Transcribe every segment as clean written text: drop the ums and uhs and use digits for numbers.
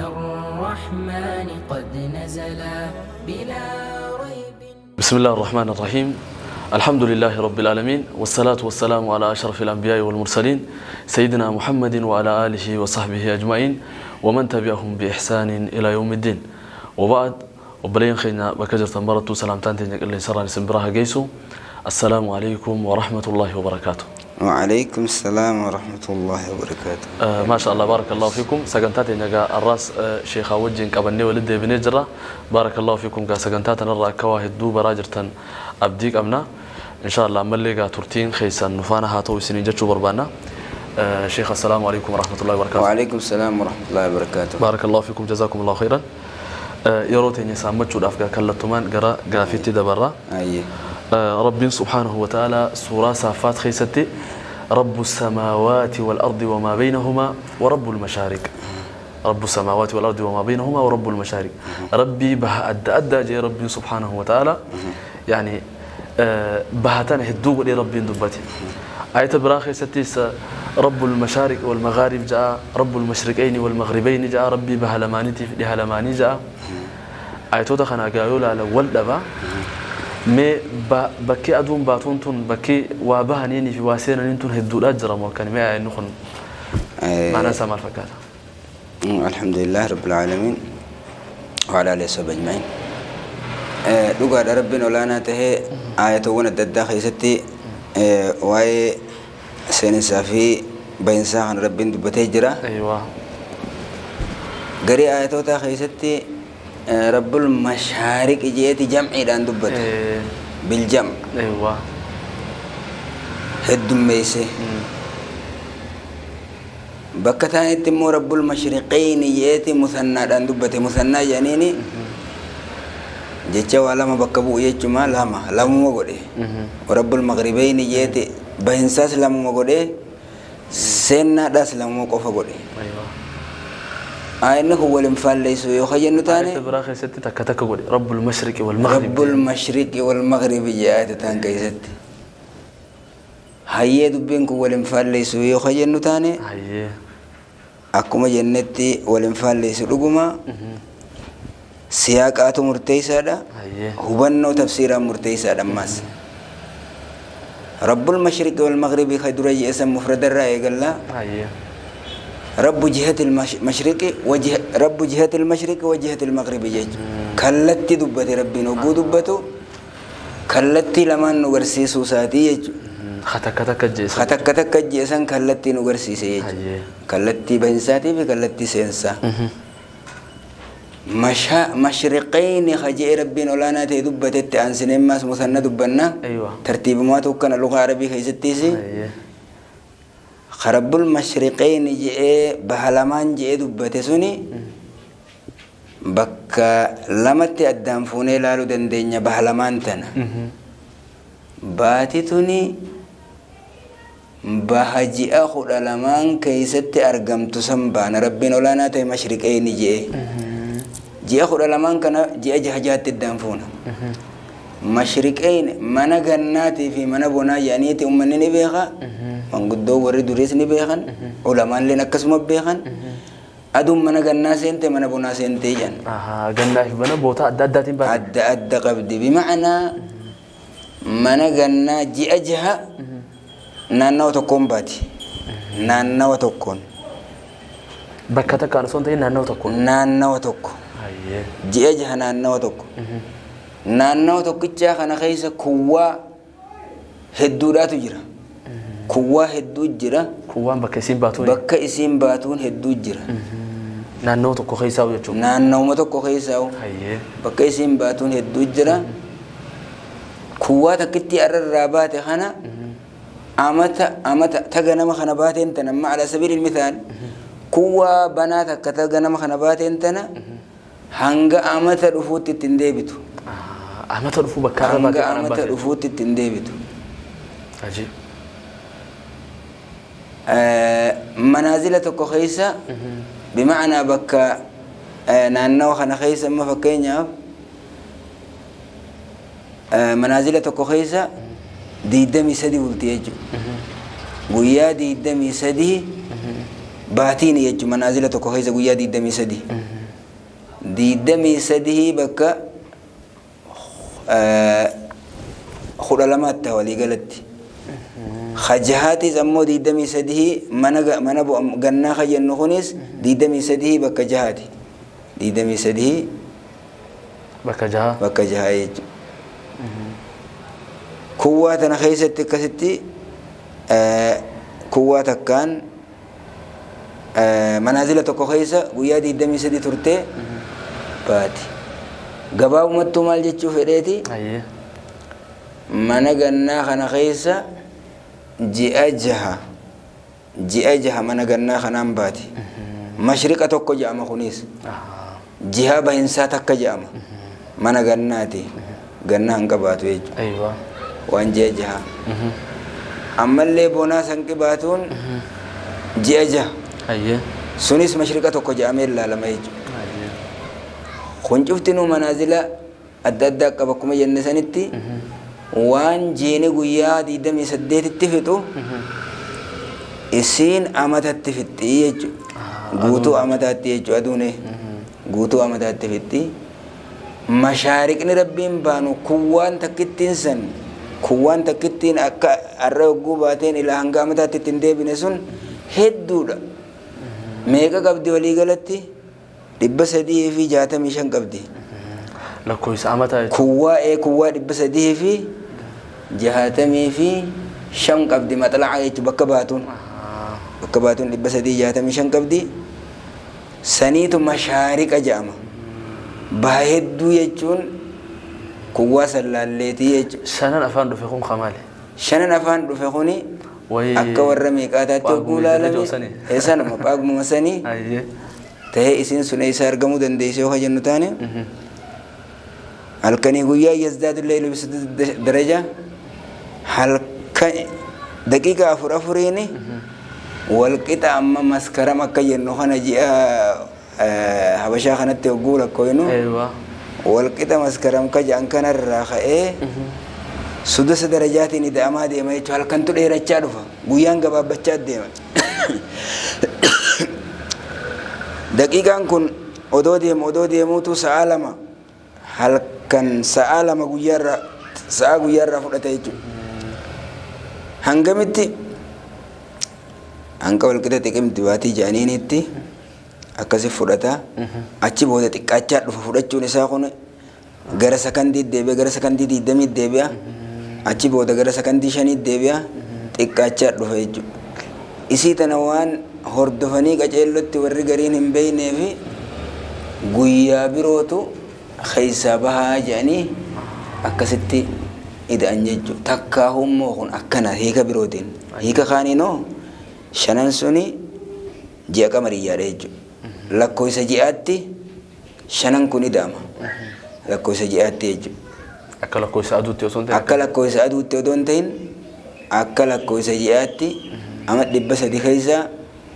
الرحمن قد نزلا بلا ريب. بسم الله الرحمن الرحيم. الحمد لله رب العالمين، والصلاة والسلام على أشرف الأنبياء والمرسلين سيدنا محمد وعلى آله وصحبه أجمعين ومن تبعهم بإحسان إلى يوم الدين. وبعد، وبلين خينا بكجر تنبرتو سلامتان تنجك اللي سران سنبراها جيسو. السلام عليكم ورحمة الله وبركاته. وعليكم السلام ورحمة الله وبركاته. ما شاء الله، بارك الله فيكم. سجنتات نجا الراس شيخ وجين قبلني ولد بنجرة، بارك الله فيكم. سجنتات نرى كواهد دو براجرتن أبديك أمنا إن شاء الله ملقا ترتين خيسا نفانا هاتو سنين جتشو بربانا. شيخ السلام عليكم ورحمة الله وبركاته. وعليكم السلام ورحمة الله وبركاته. بارك الله فيكم، جزاكم الله خيرا. يروتين يسامتشو الأفكار كلتمان قرا قافتي دبرة. أيه. رب سبحانه وتعالى سورة صافات خيستي رب السماوات والأرض وما بينهما ورب المشارق. رب السماوات والأرض وما بينهما ورب المشارق. ربي بها أدى أدى جي ربي سبحانه وتعالى، يعني بهتان هدوء لربي دبتي. آية براخي ستيس رب المشارق والمغارب جاء، رب المشرقين والمغربين جاء، ربي بهلمانتي في هلماني جاء. آية تخنا قالوا على ولدبا مي بكي أدون باتون تون بكي وابهنيني في واسينا نتون هدوء الأجر مو كان ما نخن معنا سمع الفكاهة. الحمد لله رب العالمين وعلى آله وصحبه أجمعين. dhugaadha rabbiin olaanaa tahee aayatawwan adda addaa keessatti waa'ee seeninsaa fi bahinsaa kan rabbiin dubbatee jira. أيوة. Garii aayatootaa keessatti rabbul mashaariqi jeeti jamciidhaan dubbate. Biljam. أيوة. Heddummeeyse. Bakka taanitti immoo rabbul mashriqayni jeeti musannaadhaan dubbate. Musannaa jedhaniini jecha waa lama bakka bu'u jechuma, lama lamuma godhe. Rabbul maghribayni jeeti bahinsaas lamuma godhe, seennaadhaas lamuma qofa godhe. أيوة. Aayanni kun waliin faalleessu yoo jennu taane آية براخي ستي تكا تكا قولي رب المشرق والمغرب. rabbul mashriqi wal maghribi jee aayata taan keessatti. Hayyee, dubbiin kun waliin faalleessu yoo jennu taane hayyee akkuma jennetti waliin faalleessu dhuguma, siyaaqaatu murteessaadha. Hubannoo tafsiiraan murteessaadha ammaas. Rabbul mashriqi wal maghribi ka dura jeesan mufradarraa eegallaa. رب جهة المشرق وجه رب جهة المشرق وجهة المغرب jechuudha. Kallattii dubbate rabbiin hogguu dubbatu kallattii lamaan nu garsiisuu isaatii jechuudha. Takka takka jeesan. Ka takka takka jeesan kallattii nu garsiise jechuudha. Kallattii bahinsaatii fi kallattii seensaa. Mashriqayni hajee rabbiin olaanaa ta'e dubbatetti aansinee maas musanna dubbanna. أيوة. Tartiibumaatu akkana lugaa arabii keessattiis. Rabbul mashriqayni je'ee baha lamaan je'ee dubbate suni bakka lamatti addaan fuunee ilaaluu dandeenya baha lamaan tana. Baati tuni baha ji'a 12n keessatti argamtu san baana rabbiin olaanaa ta'e mashriqayni je'ee. Ji'a 12n kana ji'a jaha jahatti addaan fuuna. Mashriqayn mana gannaatii fi mana bonaa jedhaniiti uummanni ni beeka. Manguddoo warri duriis ni beekan. Ulamaalleen akkasuma beekan. Aduun mana gannaa seente, mana bonaa seentee jedhan. Gannaa fi bona boota adda addaatiin baate. Adda adda qabdi. Bima'anaa mana gannaa ji'a jaha naannawa tokkoon baati. Naannawa tokkoon. Bakka takkaan osoo hin ta'in naannawa tokkoon. Naannawa tokko. Ji'a jaha naannawa tokko. Naannawa tokkichaa kana keessa kuwwaa hedduudhaatu jira. Kuwwaa hedduu jira. Kuwwaan bakka isiin baatuun. Bakka isiin baatuun hedduu jira. Naannoo tokko keessaa jechuudha. Naannawuma tokko keessaa bakka isiin baatuun hedduu jira. Kuwwaa takkitti arrarraa baate kana amata amata taga nama kana baateen tana, amma ala sabiili mithaal kuwwaa banaa takka taga nama kana baateen tana hanga amata dhufuutti ittiin deebitu. Amata dhufuu bakka arra Hanga baate kanaan amata baate. dhufuutti ittiin deebitu. Ajiib. Manaazila tokko keessa, bima'anaa bakka naannawa kana keessa, amma fakkeenyaaf manaazila tokko keessa 23 bulti jechuudha. Guyyaa 23 Baatiin jechuun manaazila tokko keessa guyyaa 23. 23 bakka 12 ta'a walii galatti. Khajahaatis ammoo 23 mana gannaa ka jennu kunis 23 bakka jahaati. 23 bakka jaha. Bakka jaha jechuudha. Kuwwaa tana keessatti akkasitti kuwwaa takkaan manaazila tokko keessa guyyaa 23 turtee baati. Gabaabumattuu maal jechuu fedheeti? Mana gannaa kana keessa ji'a jaha mana gannaa kanaan baati. Mashriqa tokko jedhama kunis. Jiha bahinsaa takka jedhama. Mana gannaati. Gannaa hin qabaatu jechuudha. Waan ji'a jaha. Ammallee bonaa san qabaatuun ji'a jaha. Sunis mashriqa tokko jedhamee ilaalama jechuudha. Kun cuftinuu manaazila adda addaa qaba akkuma jenne sanitti waan jiini guyyaa 28tti fixu isiin amatatti fixxi jechuudha. Guutuu amataatti jechuudha aduun guutuu amataatti fixxi. Mashaariqni rabbiin baanu kuwwaan takkittiin san kuwwaan takkittiin akka har'a hogguu baateen ilaa hanga amataatti ittiin deebine sun hedduudha. Meeqa qabdi walii galatti? 365 qabdi. Lakkoofsa amataa jechuudha. Kuwwaa kuwwaa 365 qabdi maxla'a jechuudha bakka baatuun. Bakka baatuun 365 qabdi. Saniitu mashaariqa jedhama. Baha hedduu jechuun kuwwaa sallaalleetii jechuudha. Shanan afaan dhufe kun maali? Shanan afaan dhufe kuni akka warra meeqaataatti hogguu ilaalame. Sanuma qaaguma sanii. Tahee isiin sun eessa argamuu dandeesse yoo jennu taane halkanii guyyaa yazdaadu leylu bisadi daraja halkan daqiiqa 4 4 walqixa amma maskaram akka jennu kana ji'a habashaa kanatti hogguu lakkoofnu walqixa maskaram ka jedhan kanarraa ka'ee sudasa darajaatiin ida'amaa deema jechuudha. Halkantu dheerachaa dhufa guyyaan gabaabbachaa deema. Daqiiqaan kun odoo deemuutu sa'a 2 halkan sa'a 2 guyyaarraa sa'a guyyaarraa fudhata jechuudha. Hangamitti hanga walqixa xiqimti baatii jaaniinitti akkasi fudhata. Achi booda xiqqaachaa dhufa fudhachuun isaa kun gara sakandii deebi'a gara sakandii 20 deebi'a achi booda gara sakandii 5 deebi'a xiqqaachaa dhufa jechuudha. Isii tana waan hordofanii qaceellotti warri gariin hin beeknee fi guyyaa birootu keessaa bahaa jedhanii akkasitti ida'an jechuudha. Takkaa hummoo kun akkana hiika birootiin. Hiika kaaniinoo shanan suni ji'a qamariyyaadha jechuudha. Lakkoofsa ji'aatti shanan kun ida'ama. Lakkoofsa ji'aatti jechuudha. Akka lakkoofsa aduutti osoo hin ta'in. Akka lakkoofsa aduutti osoo hin ta'in akka lakkoofsa ji'aatti ama 300 keessa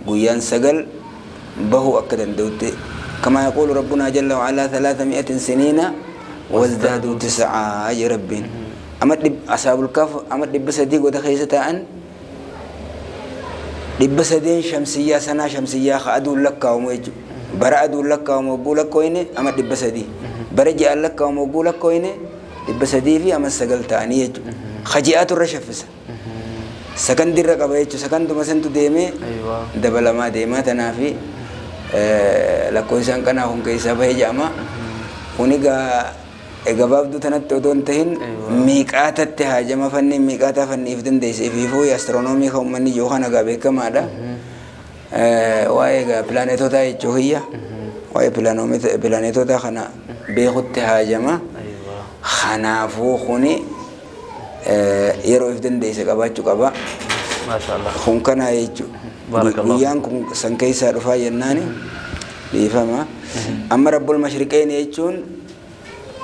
guyyaan 9 bahuu akka danda'utti kama yaquulu rabbunaa jalla wa'alaa 300 siniina wazdaaduu 9 ya rabbiin. Ama asaabul kaaf ama 300 goota keessa taa'an 300 shamsiyyaa sanaa shamsiyyaa ka aduun lakkaa'amu jechuudha. Bara aduun lakkaa'amu hogguu lakkooyne ama 300 bara ji'aan lakkaa'amu hogguu lakkooyne 300 fi ama 9 ta'anii jechuudha. Ka ji'aatu irra shaffisa. Sakandirra qaba jechuudha. Sakanduma santu deemee dabalamaa deemaa tanaafi lakkoofsaan kanaa kun keessaa bahee jedhama. Kun egaa gabaabduu tanatti odoo hin tahin miiqaatatti haajama fanni miiqaataa fanniif dandeesse ifiifuu astiroonoomii kan uummanni jiru kana egaa beekamaadha. Waa'ee egaa pilaanetotaa jechuu hiyya. Waa'ee pilaanetotaa kana beekutti haajama. Kanaafuu kuni yeroo if dandeesse qabaachuu qaba. Maashaallah. Kun kana jechuudha. Guyyaan kun san keessaa dhufaa jennaani dhiifama. Amma rabbul mashriqeen jechuun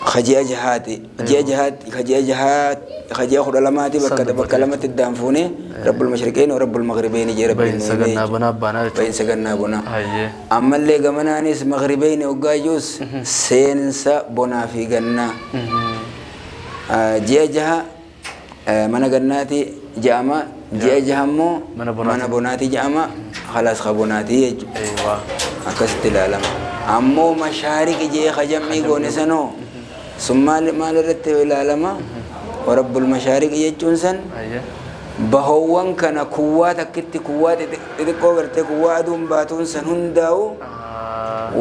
خجيا جهاتي جيا جهات خجيا جهات خجيا خد لماتي بكت بكلمة الدانفوني رب المشرقين ورب المغربين جي رب بين سجنا بنا بنا بين سجنا بنا أما اللي جمنا نيس مغربين وجايوس سينسا بنا في جنة جيا جها من جناتي جامع جيا جهمو من بناتي جامع خلاص خبوناتي يجو ايوه akkasitti ilaalama ammoo mashaariqi jee kajammii goone sanoo sun maal irratti ilaalama warabbul mashaariqi jechuun san hayyee bahoowwan kana kuwwaa takkitti kuwwaa xixiqqoo gartee kuwwaa aduun baatuun san hundaa'u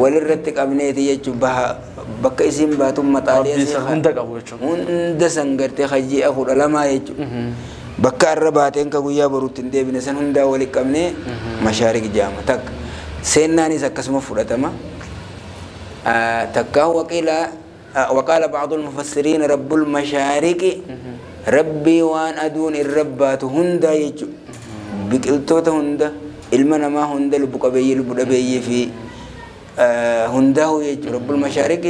walirratti qabneeti jechuun baha bakka isiin baatuun maxaalee Rabbii san hunda qabu jechuudha. hunda san gartee ji'a 12 jechuudha. Bakka arra baateen ka guyyaa boruutti hin deebine san hundaa wali qabnee mashaariq jaama takka seennaanis akkasuma fudhatama. Takkaa waqiila وقال بعض المفسرين رب المشارق ربي وان أدون الربات هندا يجو بقلتوت هندا المنا ما هندا لبقبي لبدبي في هندا هو يجو رب المشارق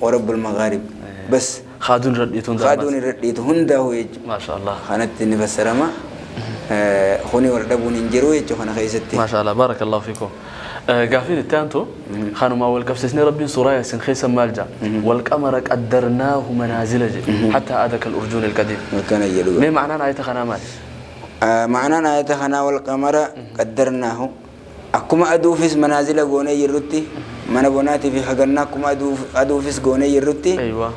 ورب المغارب بس خادون رديتون خادون رديت هندا هو يجو ما شاء الله خانت نفسرما خوني وردبون انجرو يجو خنا خيستي ما شاء الله بارك الله فيكم. قافين التانتو خانوا ما والقفسسني ربي سورة ياسين خيسا مالجا والقمر قدرناه منازل حتى عاد كالأرجون القديم. ما معنى آية خنا مال؟ معنى آية خنا والقمر قدرناه أكما أدوفس منازل غوني يرتي من بناتي في حقنا أكما أدوفس غوني يرتي. أيوة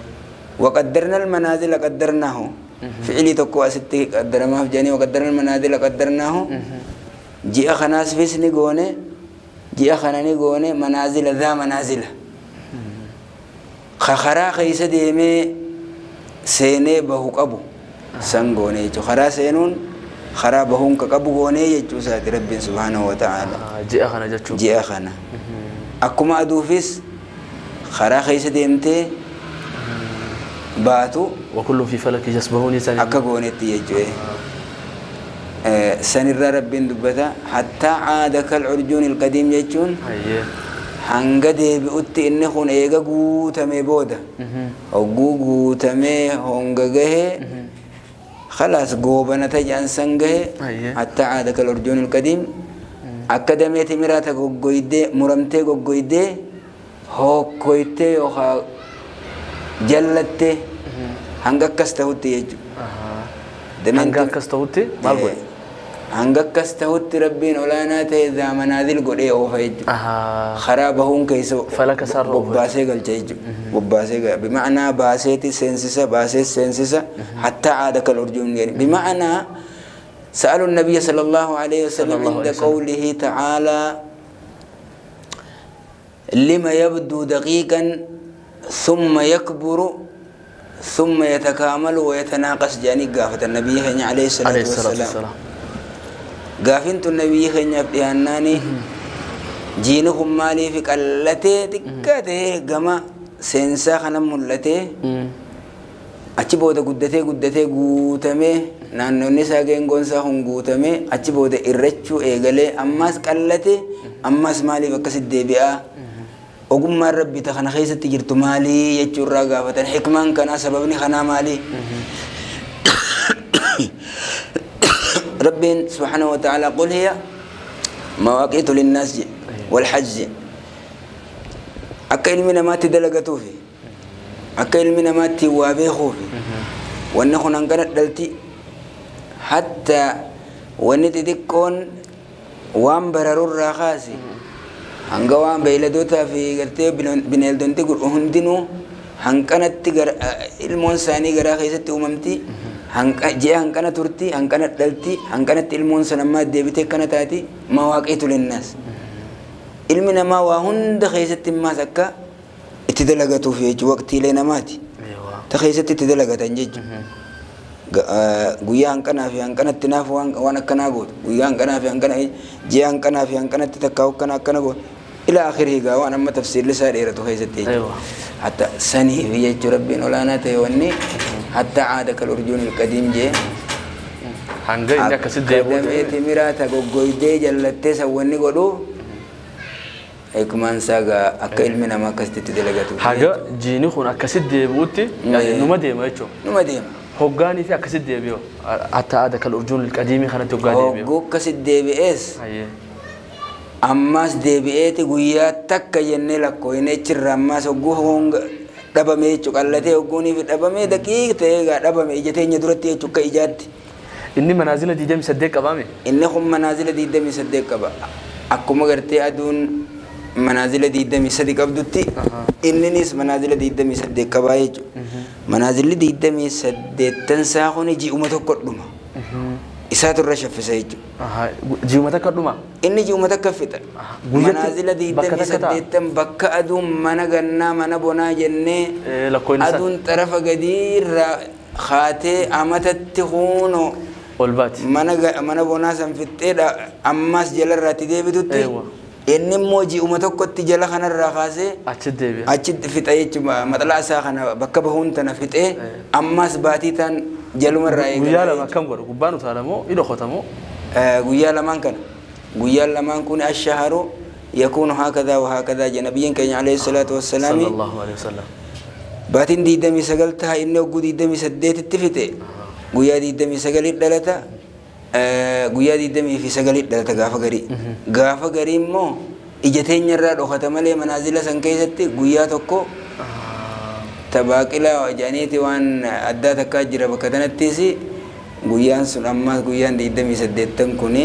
وقدرنا المنازل قدرناه فعلي تكو أستي قدر ما في جاني وقدرنا المنازل قدرناه جاء خناس فيسني غوني جاء خناني غوني منازل ذا منازل خخرا خيس ديمي سيني بهو قبو سن غوني خرا سينون خرا بهون كقبو غوني يجو سات ربي سبحانه وتعالى. جاء خنا جتشو جاء خنا أكما أدوفيس خرا خيس ديمتي باتو وكل في فلك يسبحون سن أكا غوني تيجو سنرى ربين دبتا حتى عاد كالعرجون القديم يجون hanga deebi'utti inni kun eega guutamee booda hogguu guutamee honga gahee خلاص goobana tajaan san gahee حتى عاد كالعرجون القديم akka damee timiraata goggoydee muramtee goggoydee hokkoytee yookaan jallattee hanga akkas ta'utti jechuudha. Hanga akkas ta'utti maal godhe? Hanga akkas ta'utti rabbiin olaanaa ta'e zaamanaadil godhee oofa jechuudha. Karaa bahuun keessa falaka sarara oofa bobbaasee galcha jechuudha. Bobbaasee galcha bima'anaa baaseeti seensisa baasee seensisa hattaa aada kal urjuun jedhani bima'anaa سألوا النبي صلى الله عليه وسلم عند قوله تعالى لما يبدو دقيقا ثم يكبر ثم يتكامل ويتناقص جاني قافة النبي عليه الصلاة والسلام. قافنت النبي خنيا بياناني جينهم مالي في قلتي تكاته جما سنسا خنم ملتي achi booda guddatee guddatee guutamee naannoonni isaa geengoon isaa kun guutamee achi booda irrachuu eegalee ammas qallatee ammas maaliif akkasitti deebi'aa ogummaan rabbi ta kana keessatti jirtu maalii jechuurraa gaafatan hikmaan kanaa sababni kanaa maalii rabbiin subhaanahu wa ta'ala qul hiya mawaaqiitu linnaas walhajji akka ilmi namaatti dalagatuufi akka ilmi namaatti waa beekuufi wanni kun hangana dhalti hatta wanni xixiqqoon waan bararurraa kaasi hanga waan beeyladootaa fi gartee bineeldonti hundinuu hanqanatti ilmoon isaanii garaa keessatti uumamti ji'a hanqana turti hanqana dhalti hanqanatti ilmoon san ammaa deebitee akkana taati mawaaqiitu linnaas ilmi namaa waa hunda keessatti immaas akka itti dalagatuuf jechuudha waqtiilee namaati. Ta keessatti itti dalagatan jechuudha. Guyyaa hanqanaa fi hanqanatti naaf waan akkanaa gootu guyyaa hanqanaa fi hanqana ji'a hanqanaa fi hanqanatti takkaa akkana akkana gootu ila akhirii gaa waan amma tafsiirli isaa dheeratu keessatti jechuudha. Hatta saniif jechuudha rabbiin olaanaa ta'e wanni hatta aada kal urjuun ilqadiim jee. Hanga inni akkasitti deebi'u. Damee timiraata goggoydee jallattee sawwanni godhu. Hikmaan isaa gaa akka ilmi namaa akkasitti dalagatu. Haga jiini kun akkasitti deebi'utti numa deema jechuudha. Numa deema. Hoggaanii fi akkasitti deebi'u hatta aada kal urjuun qadiimii kanatti hoggaa deebi'u. Hogguu akkasitti deebi'ees. Ammas deebi'eeti guyyaa takka jennee lakkooyinee jirra ammas hogguu honga dhabame jechuudha qallatee hogguunii fi dhabamee daqiiqa ta'ee gaa dhabame ija teenya duratti jechuudha akka ijaatti. Inni manaazila 28 qabaame? Inni kun manaazila 28 qaba. Akkuma gartee aduun manaazila 23 qabdutti inninis manaazila 28 qabaa jechuudha. Manaazilli 28 isaa kun ji'uma tokko dhuma. Isaatu irra shaffisa jechuudha. Ji'uma takka dhuma? Inni ji'uma takka fixa. Manaazila 28 bakka aduun mana gannaa mana bonaa jennee aduun xarafa gadii irraa kaatee amatatti huunoo ol baati. Mana bonaa san fixxeedha ammas jalarraatti deebitutti inni immoo ji'uma tokkotti jala kanarraa kaasee achi deebi'a. Achi fixa jechuudha maxalaa isaa kana bakka bahuun tana fixee ammas baatii tan jalumarraa eegala. Guyyaa lama akkam godhu gubbaan utaalamoo ni dhokotamoo? Guyyaa lamaan kana guyyaan lamaan kun ashaharu yakuunu haakadaa wa haakadaa jedha nabiyyiin keenya alayhi salaatu wassalaami. Sallallahu alayhi wasallam. Baatiin 29 ta'a inni hogguu 28tti fixe guyyaa 29 dhalata guyyaa 29 dhalata gaafa garii. Gaafa garii immoo ija teenyarraa dhokata malee manaazila san keessatti guyyaa tokko tabaaqilaa jedhaniiti waan addaa takkaa jira bakka tanattis guyyaan sun ammas guyyaan 28 kuni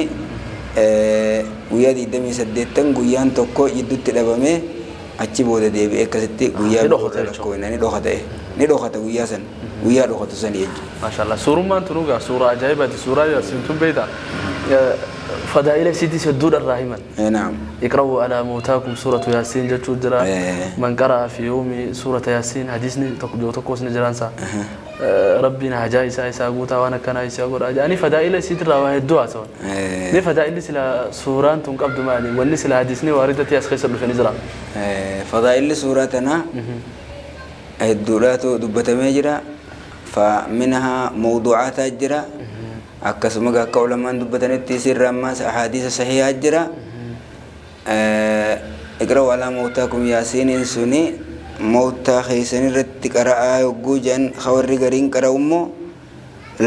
guyyaa 28 guyyaan tokko jidduutti dhabame achi booda deebi'ee akkasitti guyyaa ni dhokata ni dhokata guyyaa san guyyaa dhokatu san jechuudha. Maashaallah suurummaan tun egaa suuraa ajaa'ibaati suuraa Yaasiin tun beektaa fadaa'ila isiitis hedduudha irraa himan. Naam. اقرأوا على موتاكم سورة ياسين جتشو جرا من قرأ في يوم سورة ياسين حديثني تقدو تقوس نجرانسا ربنا هجا إسا إسا قوتا وانا كان إسا قوتا يعني فدائل سيد روا الدعاء سوا ني فدائل سلا سوران تنقبض مالي واللي سلا حديثني واردة ياسخيس في نجرا فضائل سورتنا الدولات دبت مجرى فمنها موضوعات أجرا أكسمك كعلماء دبتنا تيسير رماس أحاديث صحيحة أجرا اقرأوا على موتاكم ياسين سني موتا خيسن رتك رأى يوجن خور قرين كرأمو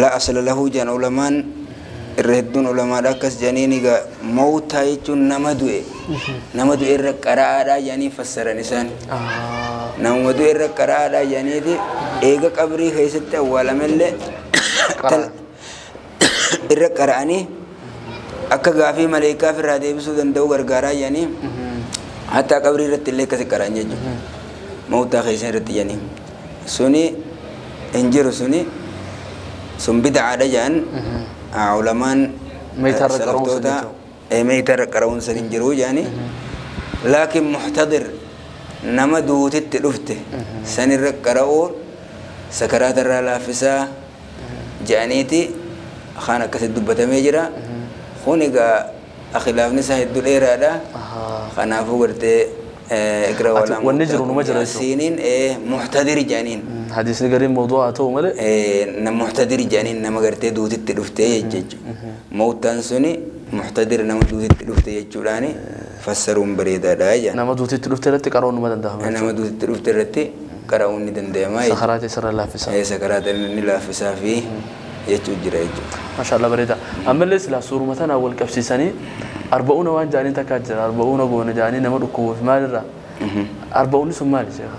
لا أصل له جن علماء الرهدون علماء ركز جنيني موتا يجون نمدوي نمدوي الرك رأى يعني فسر نسان نمدوي الرك رأى يعني دي إيجا قبري خيست ولا ملة الرك رأني akka gaafii maleekaa firraa deebisuu danda'u gargaaraa jedhanii hatta qabrii irratti illee akkasi qara'an jechuudha. Mawtaa keessa irratti jedhanii suni hin jiru suni sun bid'aadha jedhan ulamaan salaftoota meeytarra qara'uun sun hin jiru jedhanii laakiin muxtadir nama duutitti dhufte sanirra qara'uun sakaraatarraa laaffisaa jedhaniiti kaan akkasitti dubbatamee jira. Kun egaa khilaafni isaa hedduu dheeraadha. Kanaafuu gartee wanni jiru numa jira jechuudha. Muxtadir jedhaniin. Hadiisni gariin mawduu'a haa ta'u malee. Muxtadir jedhaniin nama gartee duutitti dhufte jechuudha. Mawtaan suni muxtadir nama duutitti dhufte jechuudhaani fassaruun bareedaadha jedhan. Nama duutitti dhufte irratti qara'uun numa danda'ama. Nama duutitti dhufte irratti qara'uun ni danda'ama. Sakaraata isarra laaffisa. Sakaraata inni laaffisaa fi jechuu jira jechuudha. Maashaallah bareeda. Ammallee silaa suuruma tana wal qabsiisanii arba'uuna waan jaaniin takkaa jira. Arba'uuna goona jaanii nama dhukkubuuf maalirraa? Arba'uunni sun maali sheekha?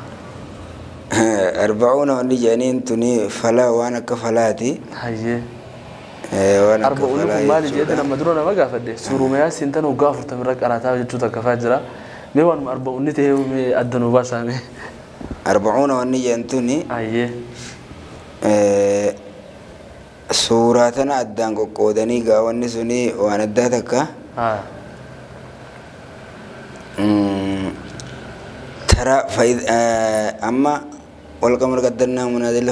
Arba'uuna wanni jaaniin tuni falaa waan akka falaati. Hayyee. Arba'uunni kun maali jedhee nama dura nama gaafadhe suuruma Yaasiin tana waggaa 40 irra qaraataa jechuu takka fa'aa jira. Mee waanuma arba'uunni ta'ee mee adda nuu baasaame. Arba'uuna wanni jaan tuni. Hayyee. Suuraa tana addaan qoqqoodanii gaawwanni suni waan addaa takka. Tara amma والقمر قدرناه منازل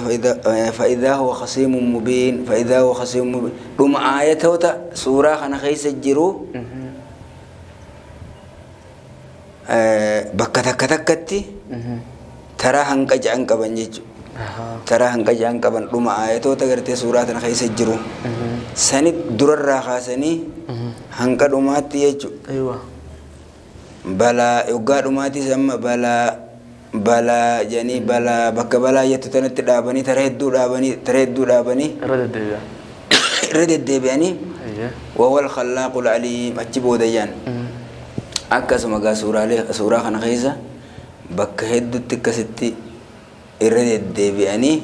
فإذا هو خصيم مبين فإذا هو خصيم مبين dhuma aayatoota suuraa kana keessa jiru bakka takka takkatti taraa hanqa ja'an qaban jechuudha. Taraa hanqa ja'an qaban dhuma aayatoota gartee suuraa tana keessa jiru sani durarraa kaasanii hanqa dhumaatti jechuudha. Balaa yoggaa dhumaatis amma balaa balaa jedhanii balaa bakka balaa jettu tanatti dhaabanii tara hedduu dhaabanii tara hedduu dhaabanii irra deddeebi'anii wawal khallaaqul aliim achi boodayyaan akkasuma gaa suuraalee suuraa kana keessa bakka hedduutti akkasitti irra deddeebi'anii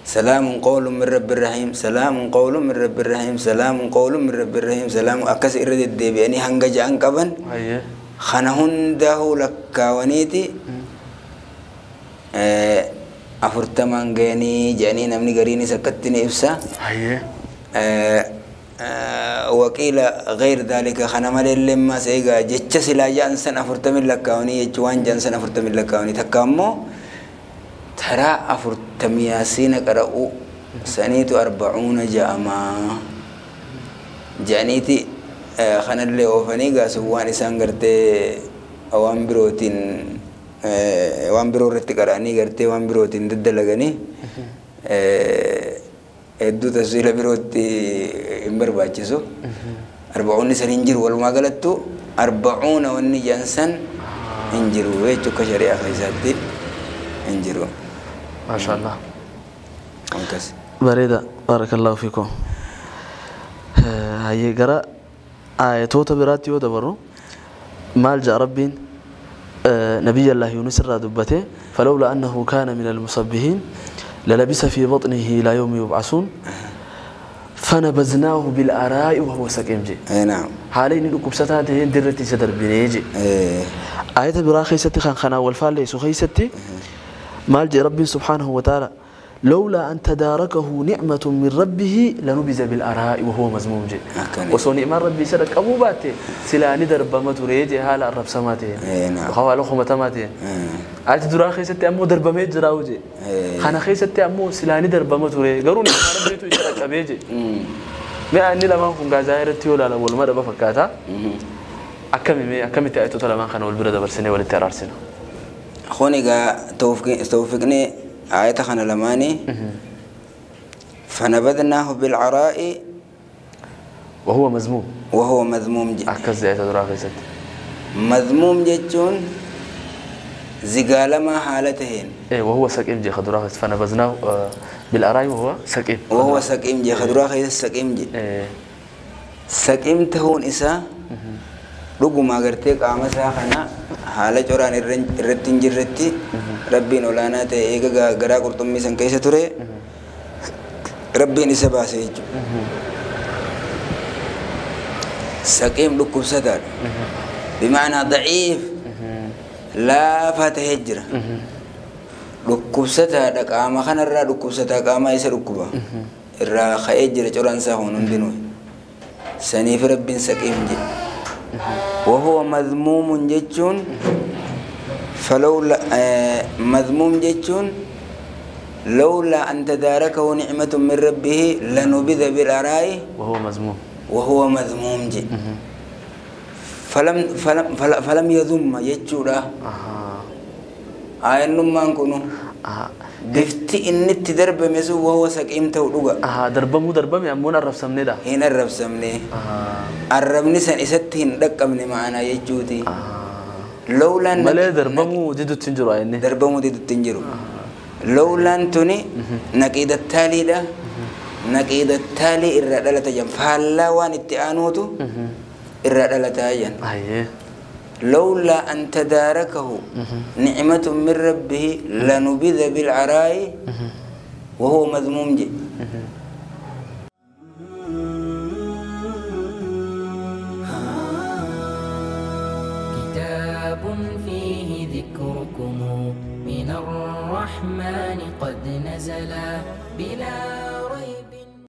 سلام قول من رب الرحيم سلام قول من رب الرحيم سلام قول من رب الرحيم سلام أكس إرد الدبياني هنجا أنكبن خنهن ده لكاونيتي أفرتمان جاني جاني نمني قريني سكتني إفسا وقيل غير ذلك خنمال لما سيغا جتش سلا جانسن أفرتمن لكاوني جوان جانسن أفرتمن لكاوني تكامو ترى أفرتمياسين قرأوا سنيت 40 جاما جانيتي خنال أوفني قاسوان إسان قرتي أوان بروتين وان برو رتي قراني قرتي وان بروتين ضد لغني hedduu tafsiila birootti hin barbaachisu. 40 san hin jiru walumaa galattu 40 wanni jansan hin jiru jechuu akka shari'aa keessaatti hin jiru. Maashaallah. Akkas. Bareeda barakallahu fiikum. Hayyee gara ayatoota biraatti yoo dabarru maal ja'a Rabbiin نبي الله يونس irraa dubbate فلولا أنه كان من المسبحين للبس في بطنه إلى يوم يبعثون فنبذناه بالآراء وهو سقيم جي. اي نعم. حالين لكبستها تهين درتي سدر بنيجي. آية براخي ستي خان خنا والفال ليسو خيستي مال جي ربي سبحانه وتعالى لولا أن تداركه نعمة من ربه لنبذ بالآراء وهو مذموم جي. وصو نعمة ربي سرك أبو باتي سلا ندر بمتوريجي هالا الرب سماتي. نعم. وخوالو خمتماتي. آية دراخي ستي أمو دربميت جراوجي. خنا خي ستي أمو سلا ندر بمتوري قروني ربيتو يسرك أبيجي. ما أني لما كن غازاير تيولا لول ما دبا فكاتا. أكمل أكمل تأتو لما خنا والبرد برسنة ولا ترارسنة. خوني جا توفقني آية خنا لماني فنبذناه بالعراء وهو مذموم. وهو مذموم جي. أكز آية دراخي ستي. مذموم جتون زقالما حالتهن. إيه وهو سقيم جي خدراخ فنبذناه بالآراء وهو سقيم. وهو سقيم جي خدراخ سقيم جي. إيه سقيم تهون إسا رغما غرتي قام ساخنا حالة جوران الرتين جرتي ربي نولانا تي إيغا غرا قرطمي سن كيسة توري ربي نسبا سيجو سقيم لكم سدار بمعنى ضعيف لا فتهجر لكم سدار قام خنا الرا لكم سدار قام يسر ركبا الرا خيجر جوران ساهون دينو سنيف ربي سقيم جي وهو مذموم جتون فلولا مذموم جتون لولا أن تداركه نعمة من ربه لنبذ بالآراء وهو مذموم. وهو مذموم جي فلم فلم فلم يذم يجورا آية نمان كنو دفتي إن تدرب مسو وهو سقيم تودوغا درب مو درب يامون الرب سمني دا هنا الرب سمني الرب نسن إستهن دقمني معنا يجودي لولا مالي درب مو ديدو تنجرو عيني درب مو ديدو تنجرو لولا أنتني نقيد التالي دا نقيد التالي الردالة جن فهلا وان اتعانوتو الردالة جن لولا أن تداركه نعمة من ربه لنبذ بالعراء وهو مذموم جي. كتاب فيه ذكركم من الرحمن قد نزلا.